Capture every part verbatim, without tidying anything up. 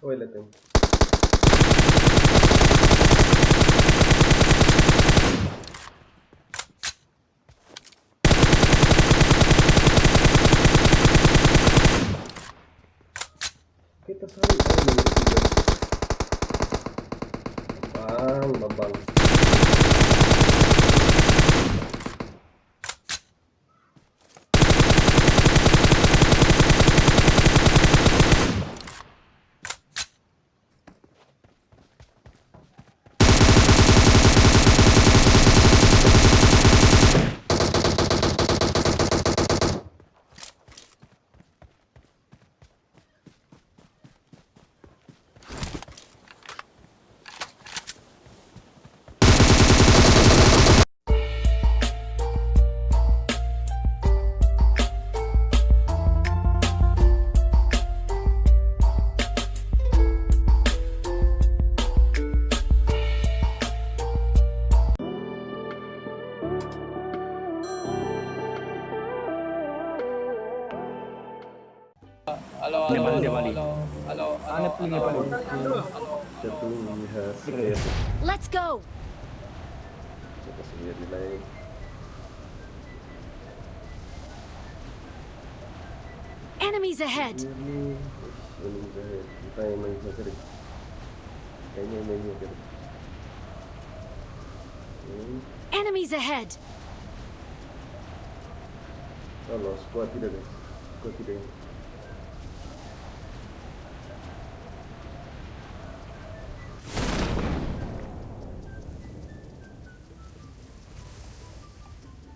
Oi, Letem. Kita saling, oh, ini juga. Bang, bang, bang. Halo, halo, halo, halo, halo, halo, halo, halo, halo. Satu, dua, tiga. Let's go. Kita sendiri naik. Enemies ahead. Ini, ini udah ya. Kita yang main soccer. Kayaknya yang main soccer. Hmm. Enemies ahead. Oh, no, squad tidak, guys. Squad tidak.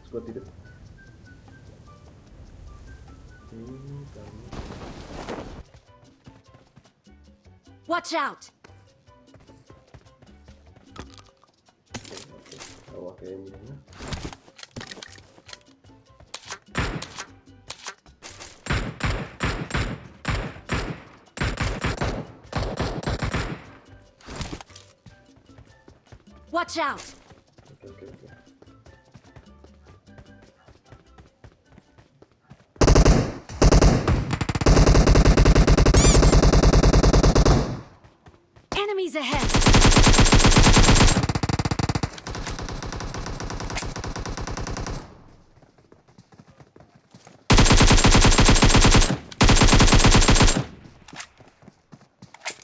Squad tidak. Hmm, kami. Watch out! Oke, oke. Awak ini, ya. Watch out! Oke, oke, oke. Enemies ahead!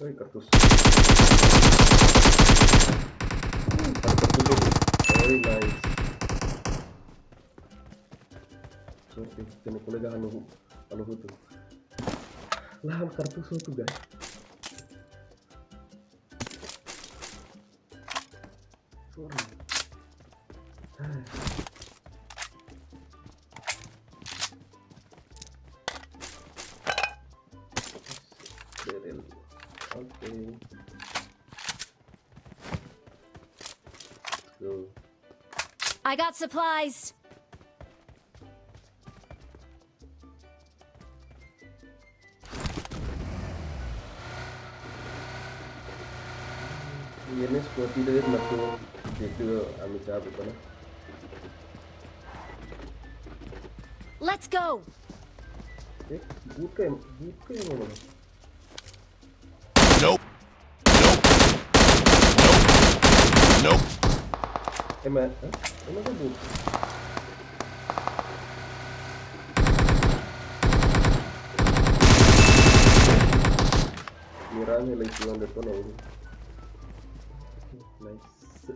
Oi, kartus. Hmm, ada kartus lagi. Oi, nice. Sorry, tene kolega anu, anu hutu. Lah, kartus hutu, guys. Sorry. Barrel. Oke. Let's go. I got supplies. Ini seperti dari masuk itu, ami cabut, mana? Let's go. Eh, buka, buka yang mana? Nope. Nope. Nope. Nope. Ema, hah? Ema kan bu. Miranya lagi pulang depan, oh. Nice.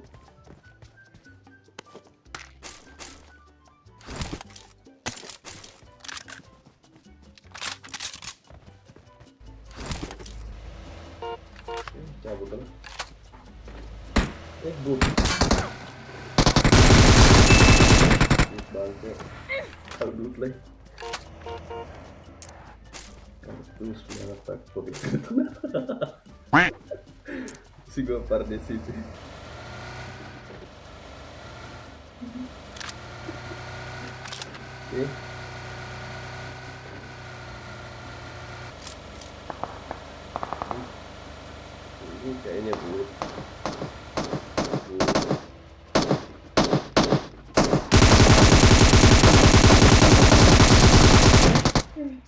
Cabut kan? Eh, bro. Ih, bangke. Kalau dulu play. Kartus mana tak kok itu. Si gua par di situ. Oke. Ini kayaknya buruk. Buruk.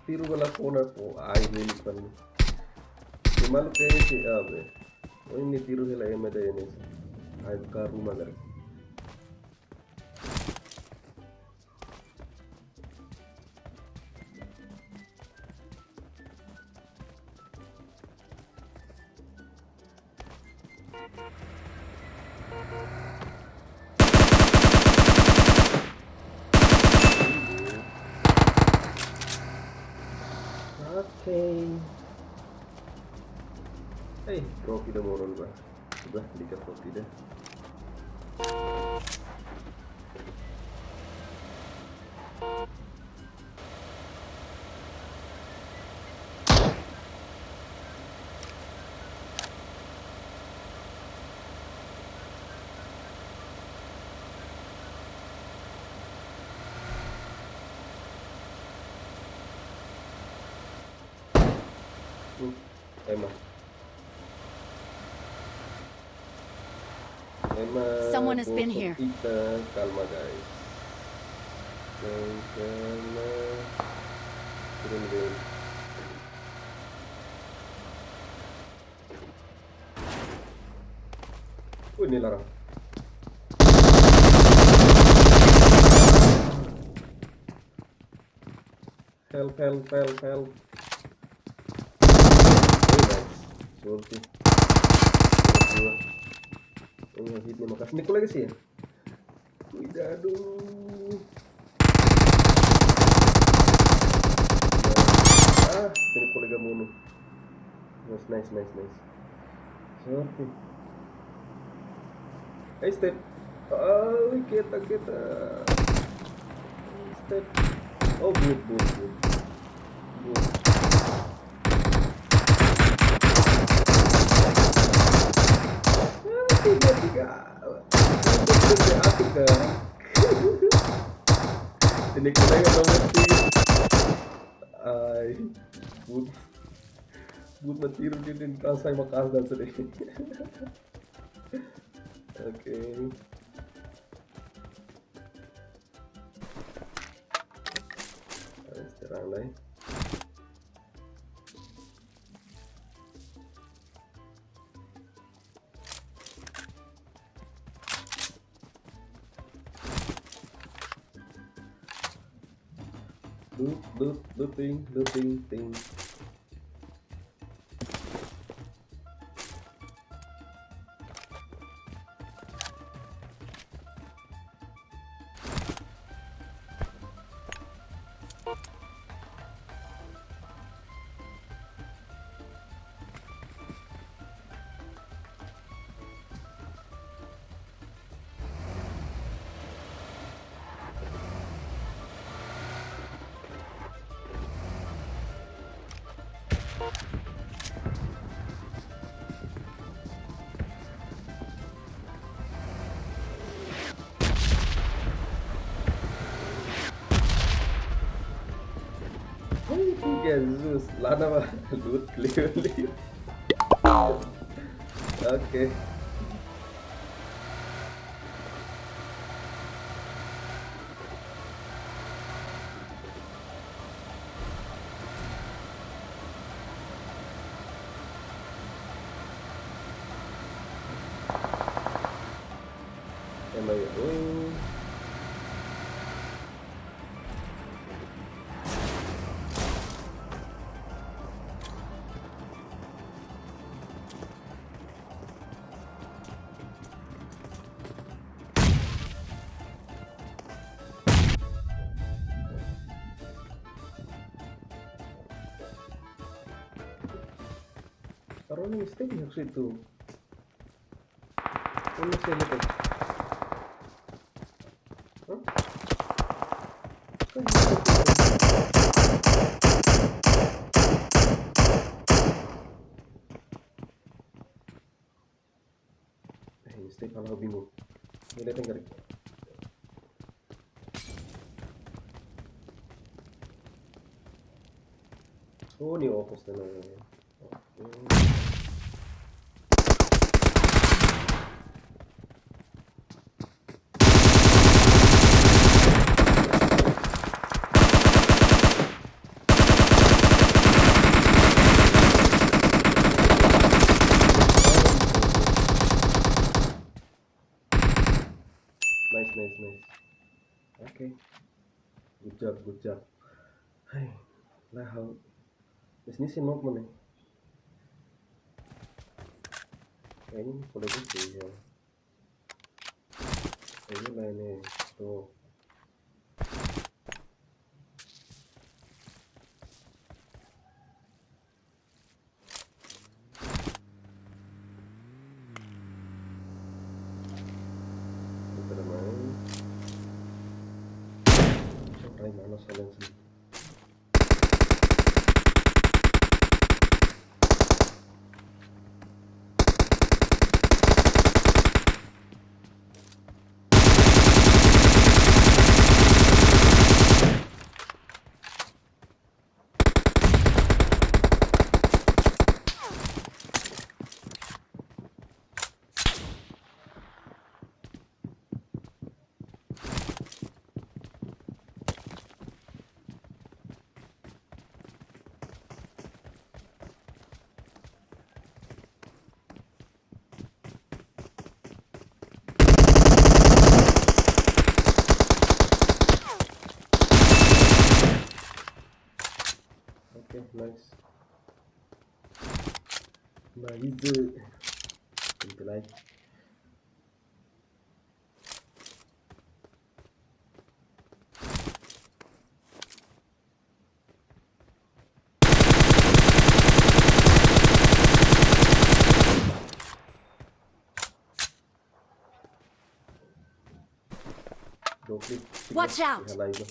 Tiru bala kona po, ai, ini kan. Nia maluk ke ini si, ah, be. Oh, nia tiru hela ema ida ne'e. Ai, ka ruma agora. Oke. Hei, trofi ida moron ba. Sudah, di ka trofi ida. Hmm, ema. Ema Someone has been bosok here. Ita, kalma, guys. Yang kena turun game. Wih, nia laran. Help, help, help, help. Oh, nice. Sorte. Sorte. Oh, hit nia maka'as. Nia kolega sih ya? Cuidado. Ah, nia kolega monu. Nice, nice, nice, nice. Sorte. Hey, step. Ai, keta, keta. Step. Oh, good, good, good. Good. Ah, tiga, tiga. Untuk kerja aku, kan. Ini kolega nomor tiga. Ai, good. Good material ini, kan saya maka'as dan sedih. Oke. Terang lai. Loot, loot, looting, looting, ting. Ai, Jesus, la ne'ebá, loot clearly. Oke. Ema ya, oh. Taruh nih, stay di situ. Ini saya lihat. Hah? Kan ini. Eh, ini stay, kalau bingung. Ini datang dari. Oh, ini okos tenang. Oke. Okay. Good job, good job. Hai, lah hal. Bisnis sih nok mana? Ini boleh sih ya. Ini lah ini tuh. Kita main. Coba mana saling sih. Okay, nice. Nice. Twenty like. Dua klik. Watch out! Iha laiha.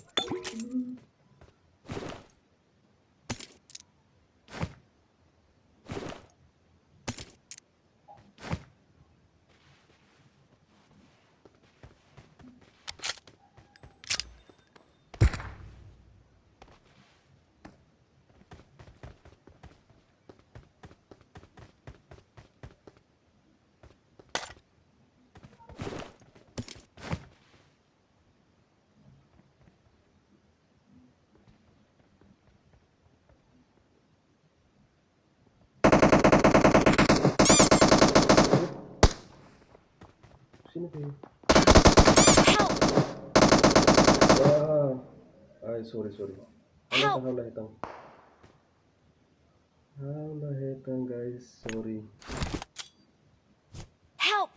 Sini, sini. Help! Wah. Ai, sorry, sorry. Help! Ha'u la hetan. Ha'u la hetan, guys. Sorry. Help!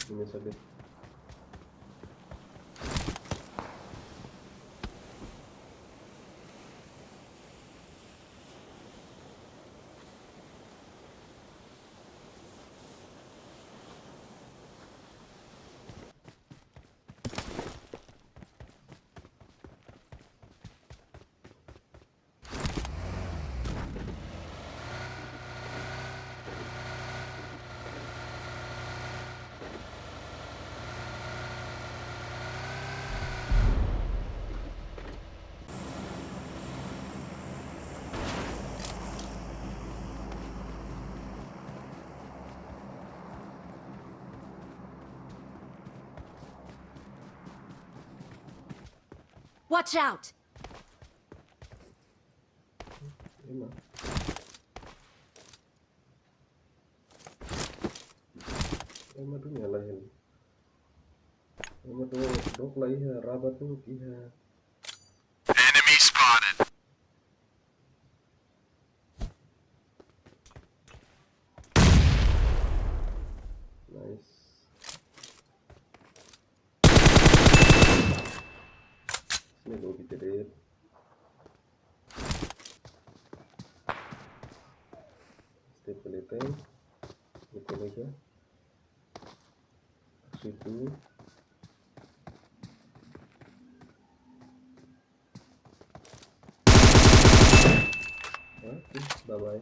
Ini sakit. Watch out! Ema. Ema dunia lain. Ema do, dok la iha, rabat tu iha. Enemy spotted. Nice. Sini dulu kita deh. Step belakang. Buka lagi. Situ. Oke, bye bye.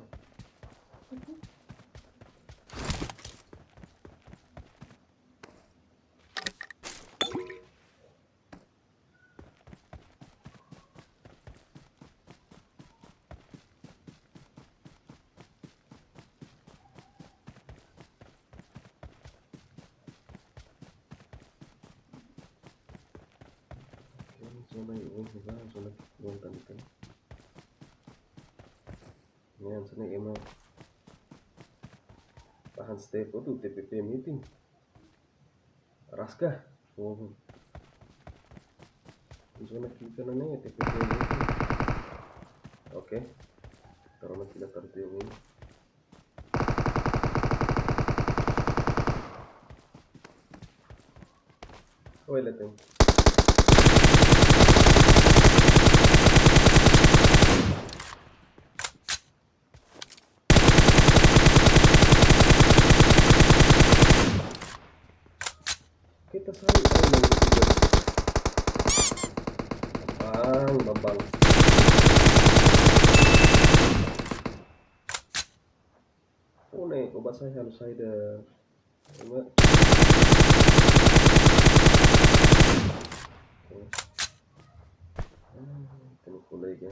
Zona yang ini, zona yang ini. Ne'e hanesan ne'e ema tahan step, oh, tu T P P meeting. Raska. Oh. Zona kita ne'e T P P meeting. Oke. Taruh kita taruh ini. Oi, Leteng. Kita sai, oh, Bambang, Bambang. Oh, ne'e, kau basah halus saida. Oke. Ah, temos colega.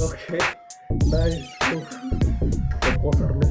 Oke, nice. Uh, komposer no